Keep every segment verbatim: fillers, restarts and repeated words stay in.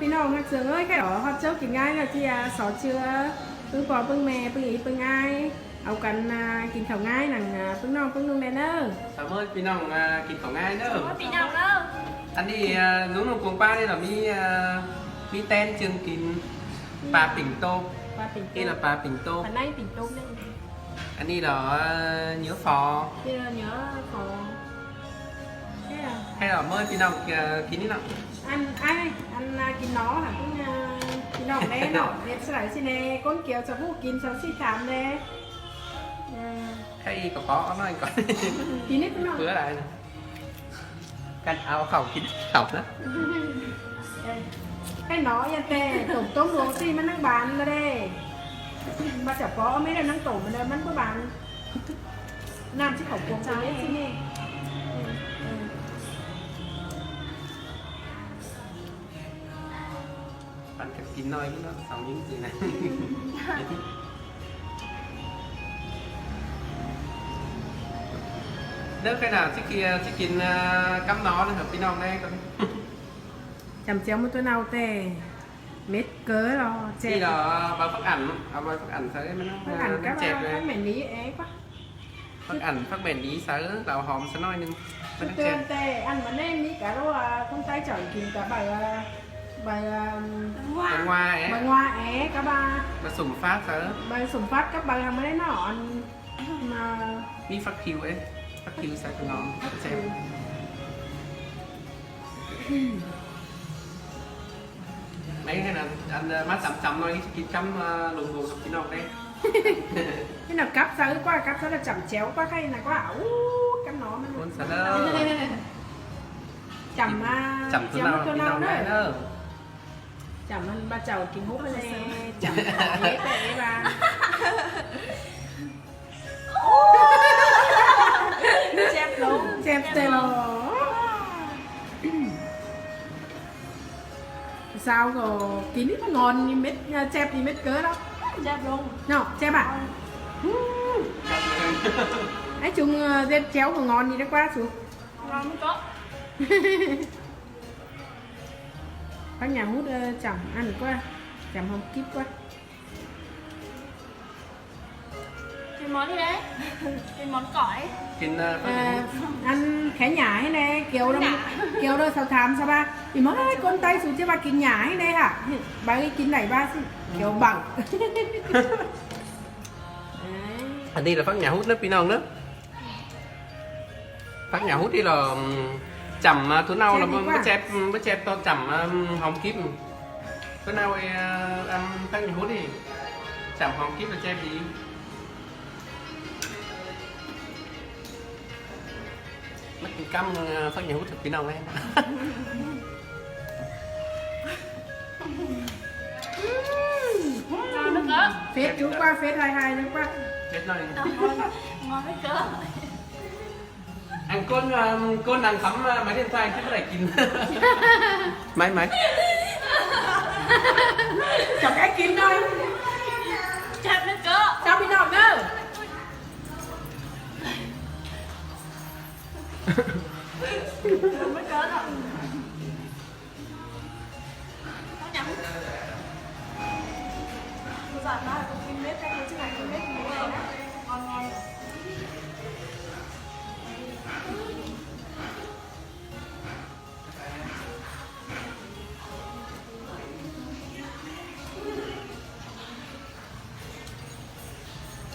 ꞌPi ꞌnọng ꞌhặc sương ơi, ꞌkhạy lo ꞌhọt ꞌchớ kin ꞌngai ꞌnớ ꞌchí a, so ꞌchưa ꞌpứng ꞌpo ꞌpứng ꞌme ꞌpứng ꞌí ꞌpứng ái au căn a, kin khảu ꞌngai nẳng a, ꞌpứng ꞌnọng ꞌpứng ꞌnung ꞌnớ. Sa ꞌmơi ꞌpi ꞌnọng a, kin khảu ꞌngai ꞌnớ. ꞌPi ꞌnọng ꞌnớ. Ăn ꞌnị a, ꞌnung ꞌnung cuông ꞌpá ꞌnị lo ꞌmí a, ꞌmí ꞌtén ꞌchương kin, ꞌpa ping tô. ꞌPa ping tô. ꞌNị lo ꞌpa ping tô. Ăn ꞌnị lo a, ꞌnhớ phó. ꞌNị lo ꞌnhớ phó. Thế à? ꞌKhạy lo ꞌmơi ꞌpi ꞌnọng a, kin ꞌnị ꞌnớ. Ăn ai, ăn a, kin nó hả? ꞌPứng a, kin ꞌnọng ꞌnớ ꞌnớ. ꞌDệt sa lai ꞌsịn ꞌnớ, ꞌcốn kiêu sa ꞌhụ kin sa ꞌsịn tham ꞌnớ. Ơ. ꞌKhạy ꞌcọ pó ꞌnọi ꞌcọ. Kin ꞌnị ꞌpứng ꞌnọng. Phứa lai ꞌnớ. Căn au khảu kin khảu ꞌnớ. Ơ. ꞌKhạy nó ꞌnhá ꞌtẹ, tủm tốm luông ꞌsịn ꞌmắn ꞌnăng ban ꞌnớ đê. ꞌVa chảu pó ꞌmí ꞌnớ ꞌnăng tủm ꞌnớ ꞌmắn ꞌcọ ban. ꞌNặn ꞌchí khảu cuông sa ꞌnị ꞌsịn ꞌnớ. Ơ, ơ. Bạn cứ kin ꞌnọi ꞌnớ, sau ꞌnhính gì này. ꞌNớ ꞌkhạy nả ꞌchí kin, ꞌchí kin a, cắm nó ꞌnớ hả ꞌpi ꞌnọng ꞌnớ con. Chăm chéo ꞌmá ꞌtua ꞌnọng ꞌtẹ. Mết ꞌcớ lo, ꞌchí ꞌchẹ. Lo báu phắc ẳn, au báu phắc ẳn sau ꞌmắn ꞌnớ. Phắc ẳn cắp chép a, đê. Phắc mẻn ní é ꞌquá. Phắc ẳn, phắc mẻn ní sau, au hom sau ꞌnọi ꞌnưng. Chứ ꞌmắn ꞌnớ chép. Tưa ꞌtẹ ăn ꞌmắn ꞌnê ꞌmí cá ꞌlua, ꞌcốn ꞌTáy chảu kin cá báu a, báu a, báu ngoa é. Báu ngoa é, cá báu. Báu sủm phát sau. Báu sủm phát cá báu hăng ꞌmắn ꞌnê ꞌnớ, ăn, ꞌmá. ꞌMí phắc khiu é, phắc khiu sau ꞌcọ ngon, chép. Phắc khiu. Đấy, hay là ăn, ờ, mát chấm chấm thôi, chứ kin chấm, ờ, lùng lùng hộp kin ꞌnọng đấy. Thế nào cắp sau ꞌquá, cắp sau là chăm chéo ꞌquá khay nả ꞌquá. Ú, cắp nó ꞌmắn. Ôn sao đâu. Chăm, à, chăm chéo ꞌmắn ꞌtua ꞌnọng ꞌnớ. Chăm ꞌmắn ꞌva chảu kin hút ꞌmắn ꞌnê, chăm ꞌmắn ꞌnê, ꞌtẹ ꞌva. Chép lông. Chép ꞌtẹ lo. Sau ꞌcọ kin ꞌnị ꞌmá ngon ꞌnị mết, à, chép ꞌnị mết ꞌcớ lo. Chép lông. Nó, chép à? Ái chúng, ờ, ꞌdệt chéo ꞌcọ ngon ꞌnị đé ꞌquá chúng. Ngon ꞌmắn ꞌcớ. Phắc nhả hút, ờ, chăm ăn ꞌquá, chăm hom kíp ꞌquá. Kin món ꞌnị đé. Kin món cỏ. Kin, ờ, phắc nhả hút. Ăn khé nhả ꞌhế ꞌnê, kiêu đô, kiêu đô sau tham sau ꞌva. Kin món ơi, ꞌcốn ꞌTáy su ꞌchí ꞌva kin nhả ꞌhế ꞌnê hả? Báu kin đảy ꞌva ꞌsịn. Kiêu báu. Ăn ꞌnị là phắc nhả hút ꞌnớ ꞌpi ꞌnọng ꞌnớ. Phắc nhả hút ꞌnị lo, ừm, chăm, à, ꞌtua ꞌnọng lo báu chép, báu chép ꞌto chăm, à, hom kíp. ꞌTua ꞌnọng, à, ăn phắc nhả hút ꞌnị. Chăm hom kíp lo chép đi. Mết kin cắp, à, phắc nhả hút ꞌpi ꞌnọng ꞌnê. Ngon ꞌnớ ꞌcớ. Phết chú ꞌquá, phết hai hai ꞌnớ ꞌquá. Phết ꞌnọi. Ngon ꞌnớ ꞌcớ. Ăn ꞌcốn, à, ꞌcốn ăn khắm, à, máy điện thoại chứ ꞌmá đảy kin. Máy, máy. Chăm ké kin thôi. Chăm ꞌnớ ꞌcớ. Chăm ꞌpi ꞌnọng ꞌnớ. ꞋMắn ꞌcớ ꞌnớ.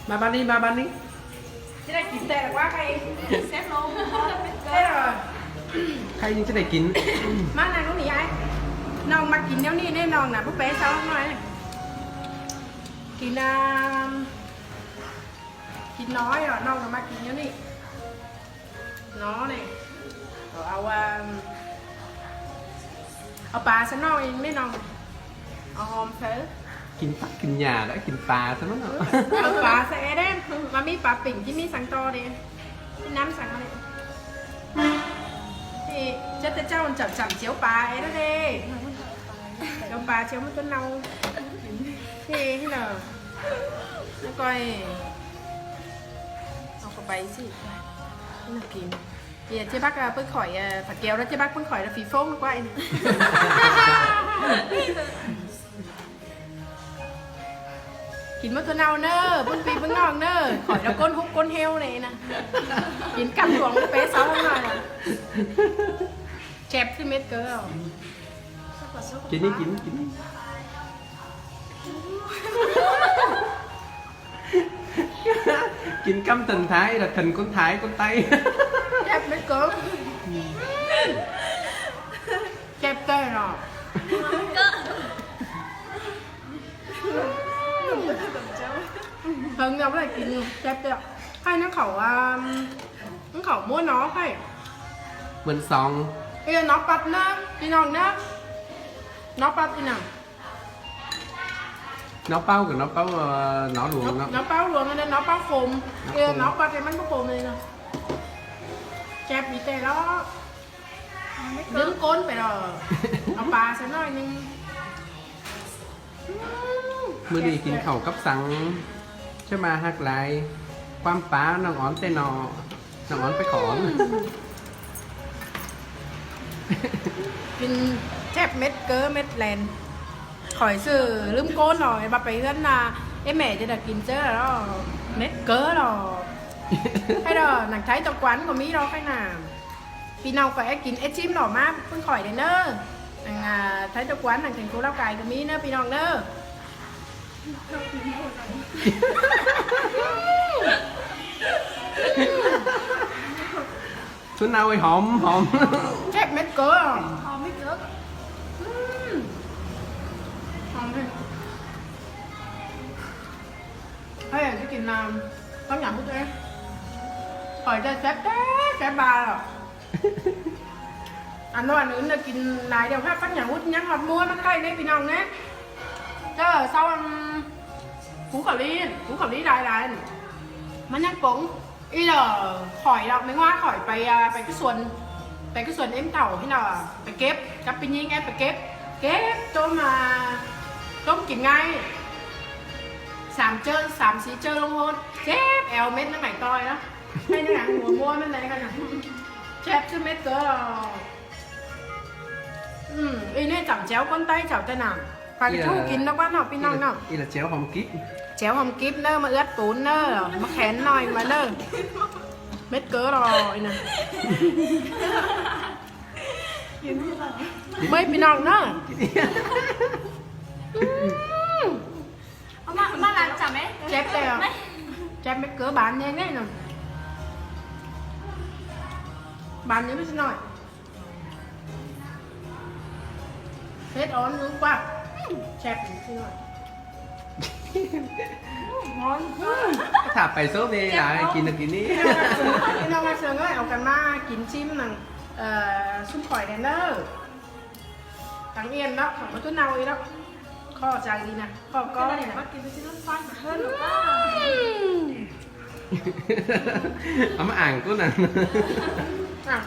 Mà bạn đi, mà bạn đi. Chứ là kin ꞌtẹ ꞌquá khay. Xếp luôn. Thế rồi. Khay chứ đảy kin. Má ꞌnăng ꞌnị ai. ꞌNọng ꞌmặc kin ꞌnéo ꞌnị ꞌnê, ꞌnọng nả búp bé sau ꞌnọi. Kin, à, kin ꞌnọi ꞌnớ, ꞌnọng nả ꞌmặc kin ꞌnéo ꞌnị. Nó ꞌnị. Au, au, à, au pa sau ꞌnọng ꞌnê ꞌnọng. Au hom sau. Kin phắc kin nhả đé, kin pa sau ꞌnọng. Au pa sau é đé. ꞌVa ꞌmí pa ping ꞌchí ꞌmí săng ꞌto đé. ꞌMí ꞌnặn săng ꞌmá đé. Thì chắc ꞌtẹ ꞌchạu chăm chăm chiếu pa é đé. Chiếu pa chiếu ꞌmá ꞌtua ꞌnọng. Thì, thế nào? Nó coi. Au ꞌcọ bay ꞌsịn. Nó kin. Thì, à, ꞌchí bác, à, ꞌpứng khỏi, à, phải kéo đó, ꞌchí bác ꞌpứng khỏi là phí phông ꞌquá. Kin ꞌmá ꞌtưa ꞌnạu ꞌnớ, ꞌpứng ꞌpi ꞌpứng ꞌnọng ꞌnớ, khỏi ꞌlẹo ꞌcốn hút ꞌcốn ꞌhéo ꞌnị ꞌna. Kin cắp luông pé sau ꞌnọi ꞌna. Chép ꞌsứ mết ꞌcọ. Kin ꞌnị, kin, kin. Kin ꞌcắm thần thái là thần con Thái, con Tây. Chép mết ꞌcọ. Chép ꞌtẹ ꞌnọ. Hơng ꞌnị ꞌlẹo kin chép ꞌtẹ. Hay ꞌnăng khảu, à, ꞌnăng khảu ꞌmúa nó hay. Mượn sóng. Ê, nó pắt ꞌnớ, ꞌpi ꞌnọng ꞌnớ. Nó pắt ꞌnị ꞌnăng. Nó páu ꞌcọ nó páu, ờ, nó luông ꞌnớ. Nó páu luông ꞌnớ, nó páu khôm. Nó khôm. Ê, nó pắt ꞌnị ꞌmắn ꞌpọ khôm ꞌnị ꞌnớ. Chép đi ꞌtẹ ꞌló. Lứm ꞌcốn pay ꞌló. Au pa sáư ꞌnọi ꞌnưng. ꞌMự ꞌnị kin khảu cắp săng. Chứ ꞌma ꞌhặc lai. ꞌQuám pá ꞌnọng ón ꞌtẹ ꞌnọ. ꞌNọng ón pay khỏn. Kin chép mết ꞌcọ mết ꞌlen. Khỏi ꞌsứ lứm ꞌcốn ꞌnọi, ꞌva pay ꞌhướn ꞌna. Ê mẹ ꞌchí đảy kin ꞌchớ ꞌló. Mết ꞌcọ ꞌló. Hay ꞌló, nẳng Thái Tập quán ꞌcọ ꞌmí ꞌló ꞌkhạy ꞌnạ. ꞌPi ꞌnọng khỏi é kin é ꞌchím ꞌló ꞌmá ꞌpứng khỏi đảy ꞌnớ. Nẳng, à, Thái Tập quán nẳng thành phố Lào Cai ꞌcọ ꞌmí ꞌnớ ꞌpi ꞌnọng ꞌnớ. Thú ꞌnau ơi, hóm, hóm. Chép mết ꞌcọ. Hóm mết ꞌcọ. Ừm. Hóm mết. Hay là ꞌchí kin, à, ꞌcắm nhẳm út ế. Khỏi chép, chép, chép ba ꞌló. Ăn ꞌnọ ăn ứn ꞌnớ kin lai điêu ꞌhặc ꞌcắm nhẳm út ꞌnhắng ꞌhọt ꞌmúa ꞌmắn ꞌkhạy ꞌnị ꞌpi ꞌnọng ꞌnớ. Chớ sau, ừm, phú khảo lý, phú khảo lý lai lai. ꞌMắn ꞌnhắng pông. Ê ꞌló, khỏi ꞌló, ꞌmí ꞌngoá khỏi pay, à, pay ꞌcứ suôn, pay ꞌcứ suôn ꞌếm thảu ꞌhí ꞌnọ, pay kếp, cắp ꞌpi ꞌnhính ꞌnị pay kếp, kếp ꞌtốm, à, ꞌtốm kin ꞌngai. Sam ꞌchớ, sam sí ꞌchớ ꞌlống ꞌhốt, chép eo mết ꞌnớ mảy ꞌtoi ꞌnớ. Hay ꞌnớ nẳng hua ꞌmúa ꞌmắn ꞌnị ꞌnớ. Chép ꞌsứ mết ꞌcọ. Ừm, ê ꞌnị chảu chéo ꞌcốn Tay chảu ꞌtẹ nẳng. Phải ꞌchú kin ꞌnọ ꞌquá ꞌnọ ꞌpi ꞌnọng ꞌnọ. Ê ꞌló chéo hóm kíp. Chéo hóm kíp ꞌnớ, ꞌmá ướt pún ꞌnớ, ꞌmá khén ꞌnọi ꞌmá ꞌnớ. Mết ꞌcọ ꞌló ꞌnị ꞌnớ. ꞌMới ꞌpi ꞌnọng ꞌnớ. Ừm. Chép ꞌtẹ. Chép mết ꞌcọ bán ꞌnhắng ꞌnị ꞌnớ. Bán ꞌnhắng ꞌmá ꞌsứ ꞌnọi. Hết ón ứn ꞌquá. Chép ꞌsứ ꞌnọi. Ngon. Thả pay sốp đi, chép là ón. Kin được kin đi. ꞌPi ꞌnọng ꞌsướng ơi, au căn ꞌmá kin ꞌchím nẳng, ờ, ꞌsúm khỏi đảy ꞌnớ. Tẳng yên ꞌnớ, khỏi ꞌmá ꞌtú ꞌnau ꞌnị ꞌnớ. Kho chang đi ꞌnớ, kho có đi ꞌnớ. Bắt kin ꞌsúm khỏi hơn ꞌnớ. Ừm. Ám ảng ꞌcốn à. Ảng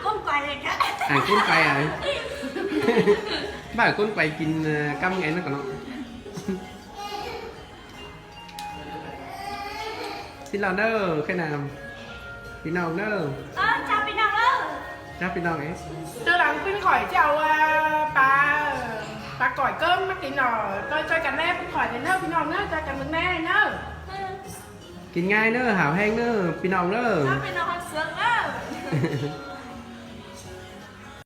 ꞌcốn quay à. Ảng ꞌcốn quay à. Bác ꞌcốn quay kin, ờ, căm ngày nó còn nó. Xin lỗi ꞌnớ, ꞌkhạy ꞌnạ. ꞌPi ꞌnọng ꞌnớ. Ờ, chào ꞌpi ꞌnọng ꞌnớ. Chào ꞌpi ꞌnọng ế. Tơ lăng ꞌpứng khỏi chảu, à, pá, pá khỏi cơm ꞌmá kin ꞌnọ. Ơi, ơi căn ꞌnê ꞌpứng khỏi đảy ꞌnớ ꞌpi ꞌnọng ꞌnớ, ơi căn ꞌmự ꞌnê ꞌnớ. Kin ꞌngai ꞌnớ, hảo ꞌhẹng ꞌnớ, ꞌpi ꞌnọng ꞌnớ. Chào ꞌpi ꞌnọng ꞌhọt sướng ꞌnớ.